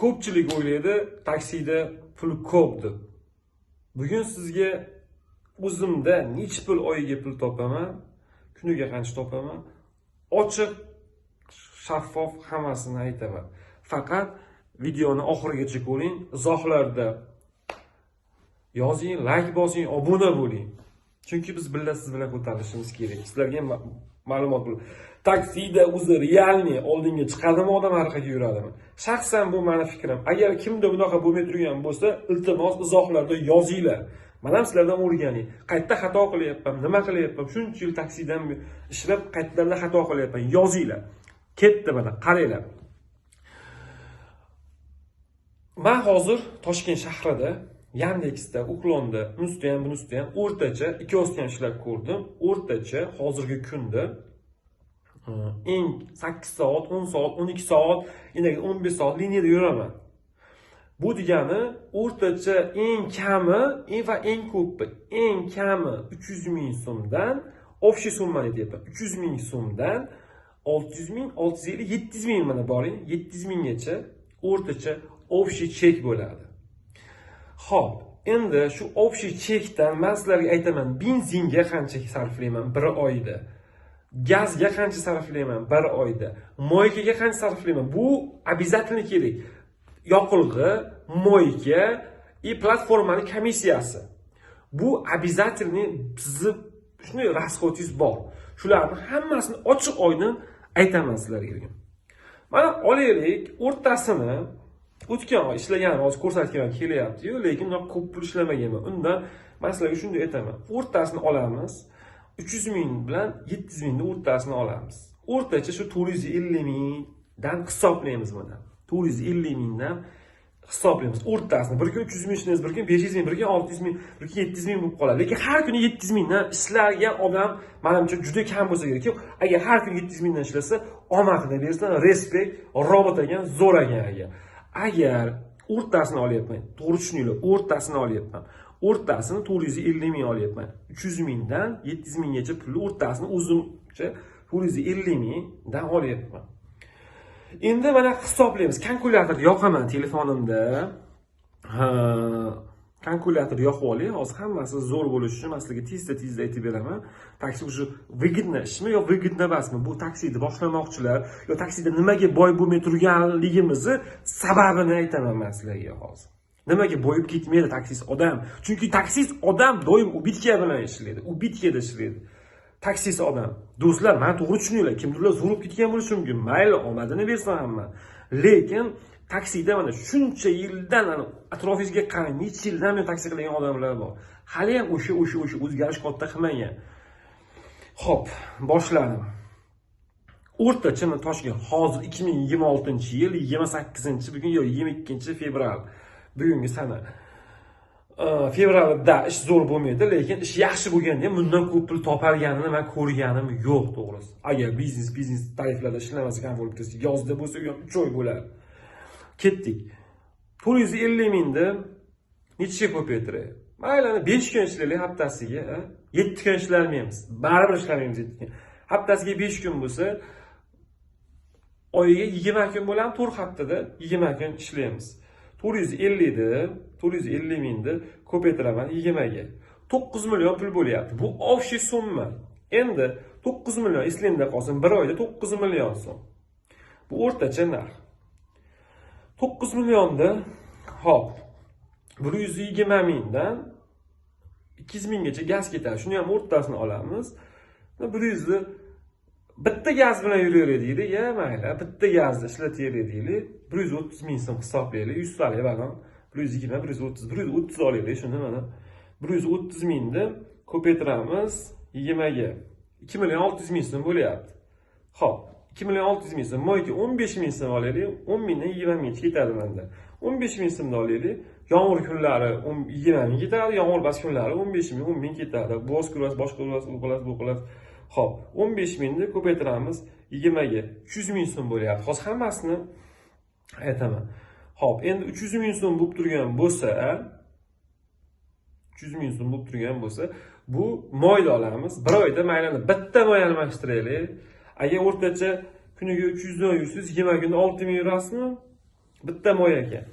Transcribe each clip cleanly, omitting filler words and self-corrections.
Ko'pchilik o'ylaydi, taksida pul ko'p deb. Bugun sizga o'zimda necha pul oyiga pul topaman, kuniga qancha topaman, ochiq, shaffof hammasini aytaman. Faqat videoni oxirigacha ko'ring, izohlarda yozing, like bosing, obuna bo'ling. Chunki biz birga siz bilan ko'tarilishimiz kerak. Sizlarga ham ma'lumot bo'ladi. Taksida o'zi реальный oldinga chiqadimi odam, orqaga yuradimi? Shaxsan bu meni fikrim. Agar kimda bunaqa bo'lmay turgan bo'lsa, iltimos, izohlarda yozinglar. Men ham sizlardan o'rganing. Qayerda xato qilyapman, nima qilyapman? Shuncha yil taksidan ishlab, qayerlarda xato qilyapman? Yozinglar. Ketdi, mana qaranglar. Men hozir Toshkent shahrida Yandexda, Uklonda, unisida ham, bunisida ham o'rtacha ikkovsida ham ishlab ko'rdim. O'rtacha hozirgi kunda eng 8 soat, 10 soat, 12 soat, endi 15 soat liniyada yuraman. Bu degani o'rtacha eng kami, eng va eng ko'pi, eng kami 300 ming so'mdan, общий summani deyapman. 300 ming so'mdan 600 ming, 650, 700 ming, mana boring, 700 minggacha o'rtacha общий chek bo'ladi. Xo'p, endi shu общий chekdan men sizlarga aytaman, benzinga qancha sarflayman bir oyda, gazga qancha sarflayman bir oyda, мойка ga qancha sarflayman. Bu обязательно kerak. Yoqilg'i, мойка и platformani komissiyasi. Bu обязательно sizni shunday расход ingiz bor. Shularni hammasini ochiq oydin aytaman sizlarga. Mana olaylik, o'rtasini o'tgan oy ishlaganim hozir ko'rsatgan kelyapti-yu, lekin unaqa ko'p pul ishlamaganman. Undan men sizlarga shunday aytaman. O'rtasini olamiz. 300 ming bilan 700 mingni o'rtasini olamiz. O'rtacha shu 450 mingdan hisoblaymiz mana. 450 mingdan hisoblaymiz o'rtasini. Bir kun 300 ming ishlaymiz, bir kun 500 ming, bir kun 600 ming, bir kun 700 ming bo'lib qoladi. Lekin har kuni 700 mingdan ishlagan odam manimcha juda kam bo'lsa kerak. Agar har kuni 700 mingdan ishlasa, omadini bersin, респект, robot ekan, zo'r ekan agar. Agar o'rtasini olyapman, to'g'ri tushuninglar, o'rtasini olyapman. O'rtasini 450 ming olyapman. 300 mingdan 700 minggacha pulni o'rtasini o'zimcha 450 mingdan olyapman. Endi mana hisoblaymiz. Kalkulyator yoqaman telefonimda. Ha, kalkulyator yoqib olay. Hozir hammasi zo'r bo'lishi uchun men sizlarga tezda tezda aytib beraman. Taksi уже выгодно ishmi yo выгодно emasmi? Bu taksini boshlamoqchilar yo taksida nimaga boy bo'lmay turganligimizni sababini aytaman men sizlarga hozir. Nimaga boyib ketmaydi taksist odam? Chunki taksist odam doim убытка bilan ishlaydi, убытка da ishlaydi. Taksist odam. Do'stlar, meni to'g'ri tushuninglar. Kimdirlar zo'rib ketgan bo'lishi mumkin. Mayli, omadini bersin hamma. Lekin taksida mana shuncha yildan, mana atrofingizga qarang, necha yildan beri taksi qilgan odamlar bor. Hali ham o'sha o'zgarish katta qilmagan. Xo'p, boshladim. O'rtacha mana Toshkent hozir 2026-yil 28, bugun yo 22 fevral bugungi sana. Fevralda ish zo'r bo'lmaydi, lekin ish yaxshi bo'lganda ham bundan ko'p pul topalganini man ko'rganim yo'q, to'g'risi. Agar biznes tariflarda ishlamasa, bo'lib ketsa, yozda bo'lsa, u ham 3 oy bo'ladi. Ketdik. 450 mingni nechaga ko'paytiray? Mayli, 5 kun ishlaylik haftasiga, 7 kun ishlamaymiz. Baribir ishlamaymiz 7 kun. Haftasiga 5 kun bo'lsa, oyiga 20 kun bo'ladi, 4 haftada 20 kun ishlaymiz. 450 ni, 450 mingni ko'paytiraman 20 ga. 9 million pul bo'lyapti. Bu общий summa. Endi 9 million eslingda qolsin, bir oyda 9 million so'm. Bu o'rtacha narx. 9 millionni, hop, 120 mingdan 200 minggacha gaz ketadi. Shuni ham o'rtasini olamiz. 100 bitta gaz bilan yuraveraylik, ya mayli, bitta gazni ishlataveraylik. 130 ming so'm hisoblaylik, 100 so'raylik balon. 120, 130, 130 olaylik shuni mana. 130 mingni ko'paytiramiz 20 ga. 2 million 600 ming so'm bo'lyapti. Xo'p, 2 million 600 ming so'm, мойка 15 ming so'm olaylik, 10 mingdan 20 ming ketadi menda. 15 ming so'mni olaylik. Yomg'ir kunlari 20 ming ketadi, yomg'ir bas kunlari 15 ming, 10 ming ketadi. Boz ko'rasiz, boshqa ko'rasiz, u qilasiz, bu qilasiz. Xo'p, 15 mingni ko'paytiramiz 20 ga. 300 ming so'm bo'lyapti. Hozir hammasini aytaman. Xo'p, endi 300 ming so'm bo'lib turgan bo'lsa, 300 ming so'm bo'lib turgan bo'lsa, bu moyni olamiz. Bir oyda mayli bitta moy almashtiraylik. Agar o'rtacha kuniga 300 dan yursangiz, 20 kunda 6 ming yurasizmi? Bitta moy ekan.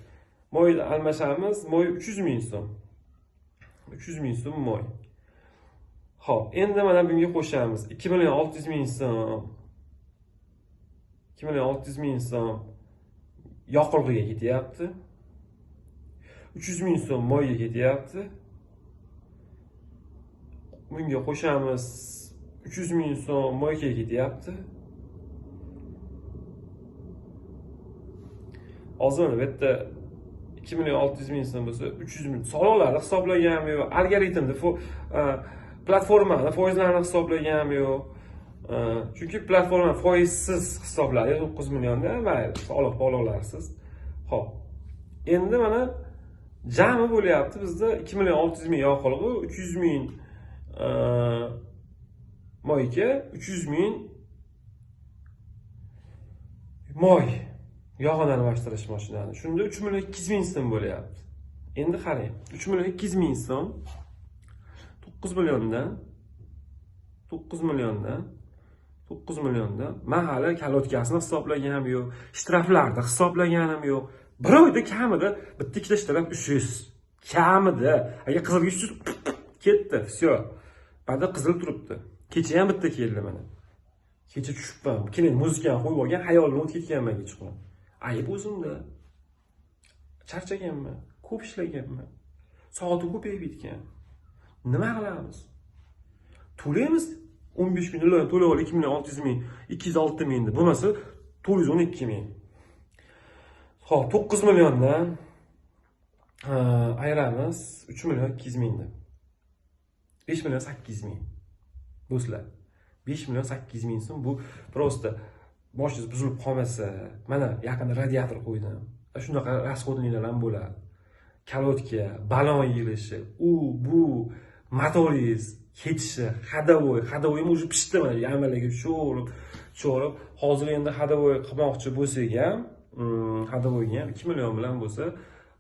Moyni almashamiz, moy 300 ming so'm. 300 ming so'm moy. Xo'p, endi mana bunga qo'shamiz 2 million 600 ming so'm. 2 million 600 ming so'm yoqilg'iga ketyapti. 300 ming so'm moyga ketyapti. Bunga qo'shamiz 300 ming so'm moyga ketyapti. Hozir mana bu yerda 2 million 600 ming so'm bo'lsa 300 ming soliqlarni hisoblaganmi yo'q, algoritmni, platformani foizlarini hisoblaganmi yo'q. Chunki platforma foizsiz hisobladi 9 millionda, mayli, soliq poliqlarsiz. Xo'p. Endi mana jami bo'lyapti bizda 2 million 600 ming yoqilg'i, 300 ming moyka, 300 ming moy yog'ini almashtirish mashinani. Shunda 3 million 200 ming so'm bo'lyapti. Endi qarang, 3 million 200 ming so'm 9 milliondan 9 milliondan 9 milliondan men hali kalotkasini hisoblaganim yo'q, shtraflarni hisoblaganim yo'q. Bir oyda kamida bitta ikkita shtraf 300 kamida. Agar qizilga 300 ketdi, vsyo. Ba'da qizil turibdi. Kecha ham bitta keldi mana. Kecha tushibman. Keyin muzikani qo'yib olgan, hayolimni o'tib ketganman kechqurun. Ayib o'zimda. Charchaganman, ko'p ishlaganman. Soati ko'payib ketgan. Nima qilamiz? To'laymiz 15 kun iloji to'lov 2 million 600 ming, 206 ming deb. Bo'lmasa 412 ming. Xo'p, 9 milliondan ayiramiz 3 million 200 mingni. 5 million 800 ming. Do'stlar, 5 million 800 ming so'm bu prosta moshinangiz buzilib qolmasa, mana yaqinda radiator qo'ydim. Shunaqa rasxodliklar ham bo'ladi. Kalotka, balon yig'ilishi, u, bu, motoringiz ketishi, ходовой, ходовойim уже pishdi mana yamalarga cho'rib. Hozir endi ходовой qilmoqchi bo'lsak ham, ходовойga ham 2 million bilan bo'lsa,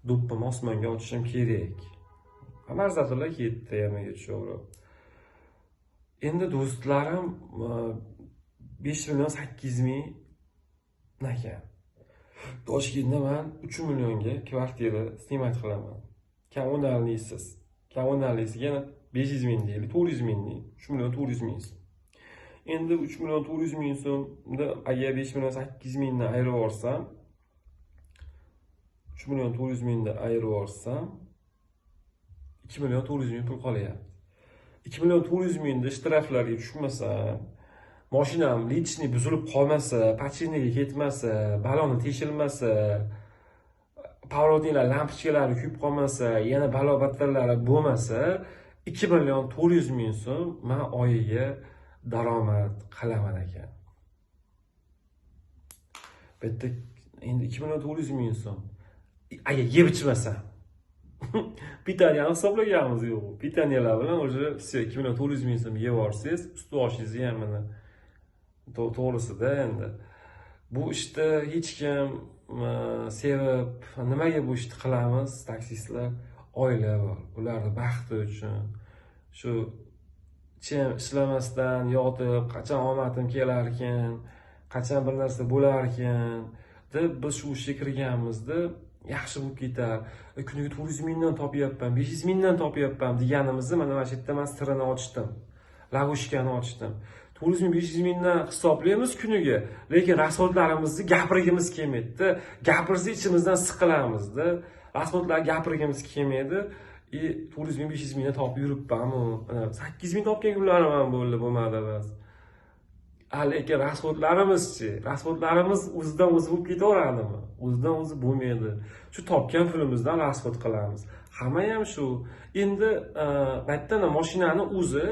do'ppini osmonga otishim kerak. Amortizatorlar ketdi yamaga cho'rib. Endi do'stlarim 5 million 800 ming ekan. Toshkentda men 3 millionga kvartira snimat qilaman. Kommunalniysiz. Kommunalniysiga yana 500 ming deylik, 400 ming deylik, 3 million 400 ming so'm. Endi 3 million 400 ming so'mda agar 5 million 800 mingdan ayirib yuborsam, 3 million 400 mingdan ayirib yuborsam 2 million 400 ming pul qolyapti. 2 million 400 mingda shtraflarga tushmasam, mashinam lичный buzilib qolmasa, pachinaga ketmasa, baloni teshilmasa, поворотникlar lampochkalari kuyib qolmasa, yana balo battarlari bo'lmasa, 2 million 400 ming so'm men oyiga daromad qilaman ekan. Bu yerda endi 2 million 400 ming so'm agar yeb ichmasam, pitaniyani hisoblaganimiz yo'q. Pitaniyalar bilan уже все 2 million 400 ming so'm yeb olsangiz, usti oshingizni ham mana to'g'risida endi bu ishni hech kim sevib, nimaga bu ishni qilamiz? Taksistlar oila bor, ularni baxti uchun shu chem ishlamasdan yotib, qachon omadim kelarkan, qachon bir narsa bo'larkan deb biz shu ishga kirganimizda yaxshi bo'lib ketar, kuniga 400 mingdan topyapman, 500 mingdan topyapman deganimizni mana shu yerda men sirini ochdim, lavushkani ochdim. 400 ming, 500 mingdan hisoblaymiz kuniga, lekin rasxodlarimizni gapirgimiz kelmaydi. Gapirsa ichimizdan siqilamizda. Rasxodlar gapirgimiz kelmaydi. 400 ming, 500 mingdan topib yuribman-u. 800 ming topgan kunlarim ham bo'ldi, bo'lmadi bas. Lekin rasxodlarimizchi, rasxodlarimiz o'zidan o'zi bo'lib ketaveradimi? O'zidan o'zi bo'lmaydi. Shu topgan pulimizdan rasxod qilamiz. Hamma ham shu. Endi baytdan mashinani o'zi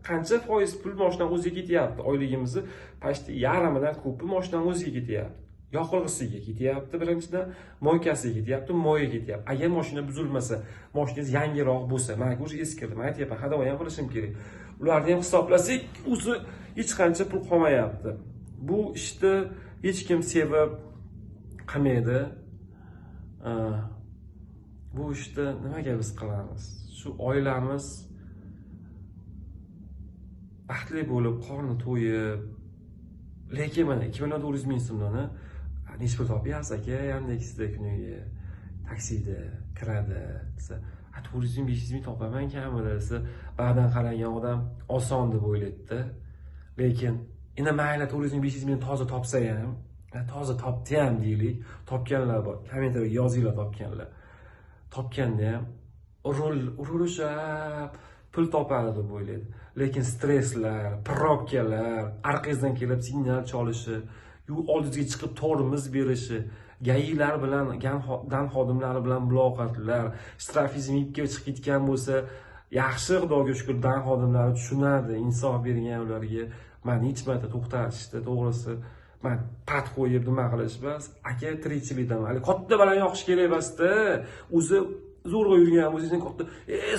qancha foiz pul mashinani o'ziga ketyapti? Oyligimizni почти yarmidan ko'pi mashinani o'ziga ketyapti. Yoqilg'isiga ketyapti birinchidan, moykasiga ketyapti, moyiga ketyapti. Agar mashina buzilmasa, mashinangiz yangiroq bo'lsa, mana уже eskirdi, men aytyapman, ходовой ham qilishim kerak. Ularni ham hisoblasak, o'zi hech qancha pul qolmayapti. Bu ishni hech kim sevib qilmaydi. Bu ishni nimaga biz qilamiz? Shu oilamiz baxtli bo'lib, qorni to'yib, lekin mana 2 million 400 ming so'mdan Necha pul topyapsiz aka Yandexda kuniga? Taksida kiradi desa, 400 ming 500 ming topaman kamida desa, ba'dan qaragan odam oson deb o'ylaydi. Lekin endi mayli 400 ming 500 ming toza topsa ham, toza topdi ham deylik, topganlar bor. Kommentariyga yozinglar topganlar. Topganda ham rul urishib pul topadi deb o'ylaydi. Lekin stresslar, probkalar, orqangizdan kelib signal cholishi, oldingizga chiqib tormoz berishi, GAIlar bilan, dan xodimlari bilan muloqotlar, shtrafizm yeb chiqib ketgan bo'lsa, yaxshi Xudoga shukr dan xodimlari tushunadi, insof bergan ularga. Men hech marta to'xtatishdi, to'g'risi. Men pat qo'yib nima qilish emas, aka tirikchilikdan, hali katta bilan yoqish kerak emasda. O'zi zo'rg'a yurgan o'zingizni katta,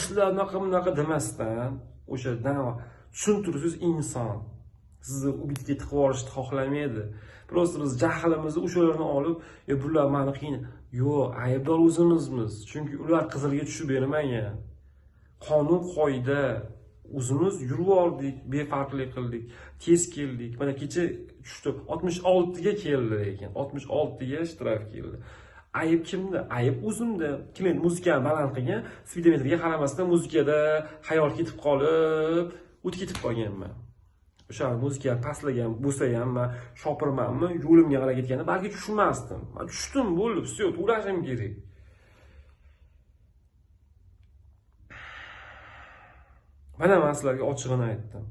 sizlar unaqa bunaqa demasdan, o'sha tushuntirsiz inson sizni ubitga tiqib yuborishni xohlamaydi. Просто biz jahlimizni o'shalarni olib, bular meni qiyin. Yo'q, aybdor o'zimizmiz. Chunki ular qizilga tushib bermagan. Qonun qoida o'zimiz yurib oldik, befarqlik qildik, tez keldik. Mana kecha tushdi, 66 ga keldi lekin, 66 ga shtraf keldi. Ayib kimda? Ayib o'zimda. Klient muzikani baland qilgan, spidometrga qaramasdan muzikada xayol ketib qolib, o'tib ketib qolganman. O'sha muzika pastlagan bo'lsa ham men shopirmanmi, yo'limga qarab ketganda balki tushmasdim. Men tushdim, bo'ldi, vse, to'lashim kerak. Mana men sizlarga ochig'ini aytdim.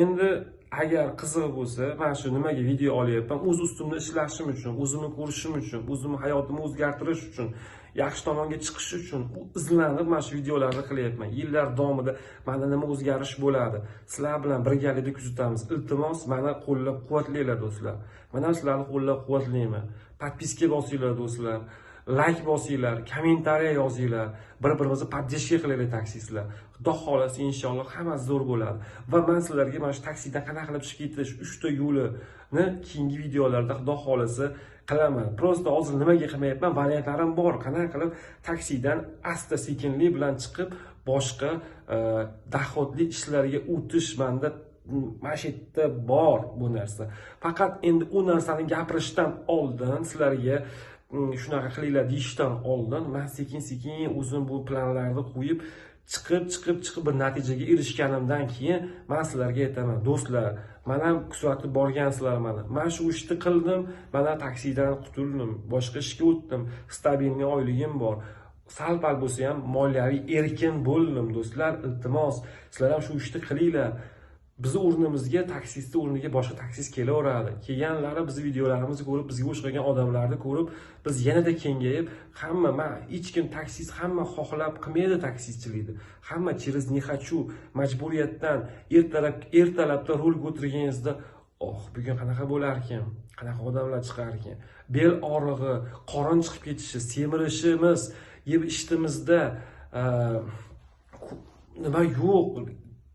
Endi agar qiziq bo'lsa, men shu nimaga video olyapman? O'z ustimda ishlashim uchun, o'zimni ko'rishim uchun, o'zimni hayotimni o'zgartirish uchun, yaxshi tomonga chiqish uchun izlanib mana shu videolarni qilyapman. Yillar davomida menda nima o'zgarish bo'ladi? Sizlar bilan birgalikda kuzatamiz. Iltimos, meni qo'llab-quvvatlanglar do'stlar. Men ham sizlarni qo'llab-quvvatlayman. Podpiska bosinglar do'stlar. Like bosinglar, kommentariya yozinglar, bir-birimizni podдержка qilaylik taksistlar. Xudo xolasa inshaalloh hammasi zo'r bo'ladi. Va men sizlarga mana shu taksidan qanaqa qilib chiqib ketish 3 ta yo'lini keyingi videolarda Xudo xolasa qilaman. Просто hozir nimaga qilmayapman? Variantlarim bor. Qanaqa qilib taksidan asta-sekinlik bilan chiqib boshqa daxotli ishlarga o'tish menda mana shu yerda bor bu narsa. Faqat endi u narsani gapirishdan oldin sizlarga shunaqa qilinglar deyishdan oldin men sekin-sekin o'zim bu planlarni qo'yib chiqib bir natijaga erishganimdan keyin men sizlarga aytaman, do'stlar, men ham kuzatib borgansizlar meni. Men shu ishni qildim, mana taksidan qutuldim, boshqa ishga o'tdim, stabilniy oyligim bor. Sal-pal bo'lsa ham moliyaviy erkin bo'ldim, do'stlar, iltimos, sizlar ham shu ishni qilinglar. Bizni o'rnimizga, taksistni o'rniga boshqa taksist kelaveradi. Kelganlari bizni videolarimizni ko'rib, bizga o'xshagan odamlarni ko'rib, biz yanada kengayib, hamma, men hech kim taksist, hamma xohlab qilmaydi taksistchilikni. Hamma через не хочу, majburiyatdan ertalabda rulga o'tirganingizda, oh, bugun qanaqa bo'larkan, qanaqa odamlar chiqarkan, bel og'rig'i, qorin chiqib ketishi, semirishimiz, yeb ichtimizda nima yo'q.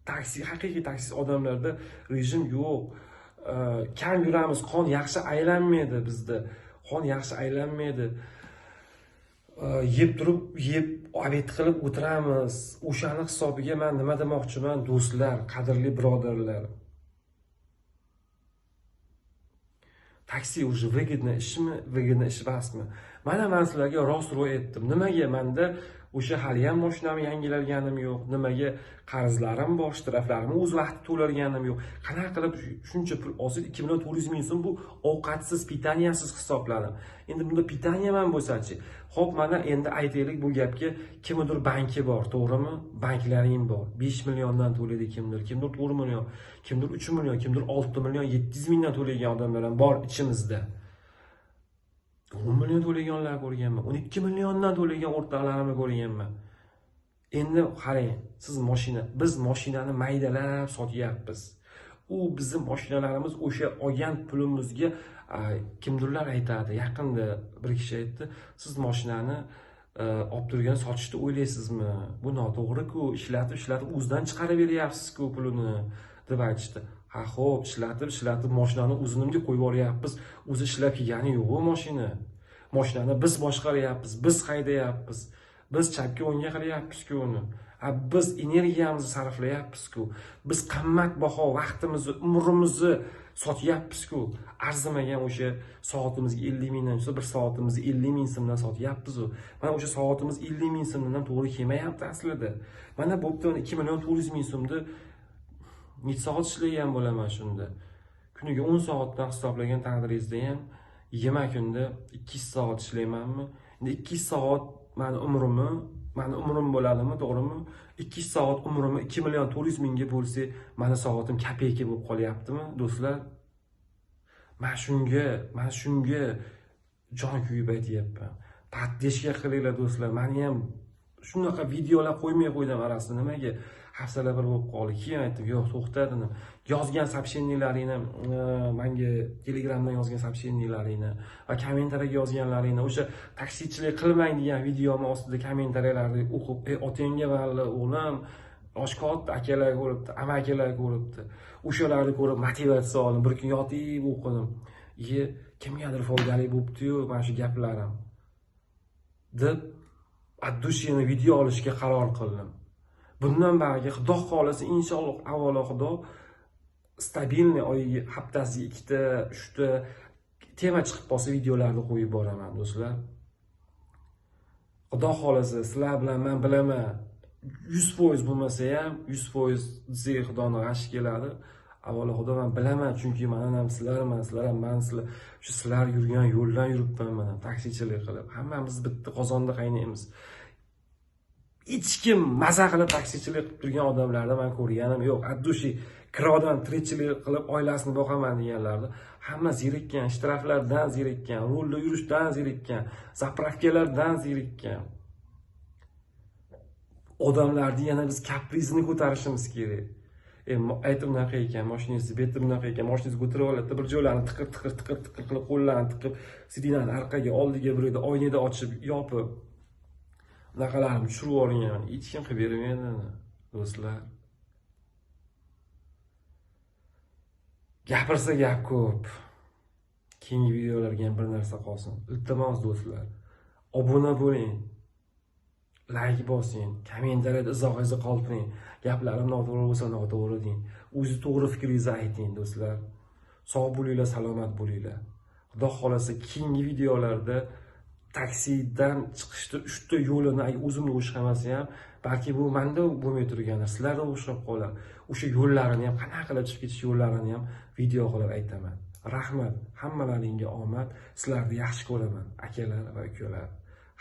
Taksi, haqiqiy taksist odamlarda rejim yo'q. Kam yuramiz, qon yaxshi aylanmaydi bizda. Qon yaxshi aylanmaydi. Yeb turib, yeb obed qilib o'tiramiz. O'shani hisobiga men nima demoqchiman, do'stlar, qadrli birodarlar. Taksi уже выгодно ishmi, выгодно ish emasmi? Mana men sizlarga rost-ro'y aytdim. Nimaga menda o'sha hali ham mashinamni yangilanganim yo'q, nimaga qarzlarim bor, shtraflarimni o'z vaqtida to'laganim yo'q. Qanaqa qilib shuncha pul olsangiz 2 million 400 ming so'm bu ovqatsiz, pitaniyasiz hisoblanadi. Endi bunda pitaniya ham bo'lsa-chi? Xo'p, mana endi aytaylik bu gapga kimdir banki bor, to'g'rimi? Banklaring bor. 5 milliondan to'laydi kimdir, kimdir 4 million, kimdir 3 million, kimdir 6 million 700 mingdan to'laydigan odamlar ham bor ichimizda. 10 million to'laganlar ko'rganman, 12 milliondan to'lagan o'rtoqlarimni ko'rganman. Endi qarang, siz mashina, biz mashinani maydalab sotyapmiz. U bizning mashinalarimiz o'sha olgan pulimizga kimdirlar aytadi. Yaqinda bir kishi aytdi, siz mashinani olib turgan sotishni o'ylaysizmi? Bu noto'g'ri-ku, ishlatib o'zidan chiqarib beryapsiz-ku pulini deb aytishdi. Ha, xo'p, ishlatib mashinani o'zinimga qo'yib yuboryapmiz. O'zi ishlab kelgani yo'q u mashina. Mashinani biz boshqaryapmiz, biz haydayapmiz. Biz chapga o'ngga qilyapmiz-ku uni. Biz energiyamizni sarflayapmiz-ku. Biz qimmatbaho vaqtimizni, umrimizni, Sotyapmiz-ku, arzimagan o'sha soatimizga 50 mingdan tushsa, bir soatimizni 50 ming so'mdan sotyapmiz-u. Mana o'sha soatimiz 50 ming so'mdan ham to'g'ri kelmayapti aslida. Mana bo'pti, 2 million 400 ming so'mni necha soat ishlagan bo'laman shunda. Kuniga 10 soatdan hisoblagan taqdiringizda ham 20 kunda 2 soat ishlaymanmi? Endi 2 soat meni umrimni, meni umrim bo'ladimi, to'g'rimi? 2 soat umrimni 2 million 400 mingga bo'lsa, meni soatim kopeyka bo'lib qolyaptimi, do'stlar? Men shunga jon kuyib aytyapman. Поддержка qilinglar do'stlar. Meni ham shunaqa videolar qo'ymay qo'ydim arasida. Nimaga? Hafsala bir bo'lib qoldi. Keyin aytdim, yo'q, to'xta dedim. Yozgan сообщениялаringni, menga Telegramdan yozgan сообщениялаringni va kommentariyaga yozganlaringni, o'sha taksichilik qilmang degan videomni ostida kommentariyalarni o'qib, otangga valli o'g'lim, yosh katta akalar ko'ribdi, amakilar ko'ribdi. O'shalarni ko'rib motivatsiya oldim. Bir kun yotib o'qidim. Iye, kimgadir foydali bo'pti-yu mana shu gaplarim deb от души video olishga qaror qildim. Bundan bariga Xudo xolasa inshaalloh avvalo Xudo stabilniy oyiga haftasiga 2 ta, 3 ta tema chiqib qolsa videolarni qo'yib boraman do'stlar. Xudo xolasa sizlar bilan men bilaman 100% bo'lmasa ham 100% desak Xudoni g'ashi keladi. Avvalo Xudo men bilaman, chunki men ham sizlarman, sizlar ham men sizlar. Shu sizlar yurgan yo'ldan yuribman men ham taksichilik qilib. Hammamiz bitta qozonda qaynaymiz. Hech kim maza qilib taksichilik qilib turgan odamlarni men ko'rganim yo'q. От души kirodan tirikchilik qilib oilasini boqaman deganlarni hamma zerikkan, shtraflardan zerikkan, rulda yurishdan zerikkan, zapravkalardan zerikkan. Odamlarni yana biz kaprizini ko'tarishimiz kerak. Aytib bunaqa ekan, mashinangizni beti bunaqa ekan, mashinangizni ko'tarib oladi, bir joylarni tiqir tiqir tiqir tiqir qilib qo'llarni tiqib, sidinani orqaga, oldiga buraydi, oynada ochib, yopib, bunaqalarni tushirib yuboring, hech kim qilib bermaydi, do'stlar. Gapirsa gap ko'p. Keyingi videolarga ham bir narsa qolsin. Iltimos do'stlar, obuna bo'ling. Like bosing, kommentariyada izohingizni qoldiring. Gaplarim noto'g'ri bo'lsa noto'g'ri deng. O'zi to'g'ri fikringizni ayting do'stlar. Sog' bo'linglar, salomat bo'linglar. Xudo xolasa keyingi videolarda taksidan chiqishda 3 ta yo'lini o'zimga o'xshamasa ham, balki bu menda bo'lmay turgan, sizlarda o'xshab qolar. O'sha yo'llarini ham, qanaqa qilib chiqib ketish yo'llarini ham video qilib aytaman. Rahmat, hammalaringga omad. Sizlarni yaxshi ko'raman, akalar va ukalar.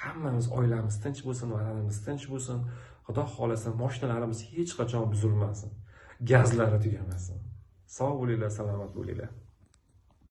Hammamiz oilamiz tinch bo'lsin, vatanimiz tinch bo'lsin. Xudo xolasa mashinalarimiz hech qachon buzilmasin. Gazlari tugamasin. Sog' bo'linglar, salomat bo'linglar.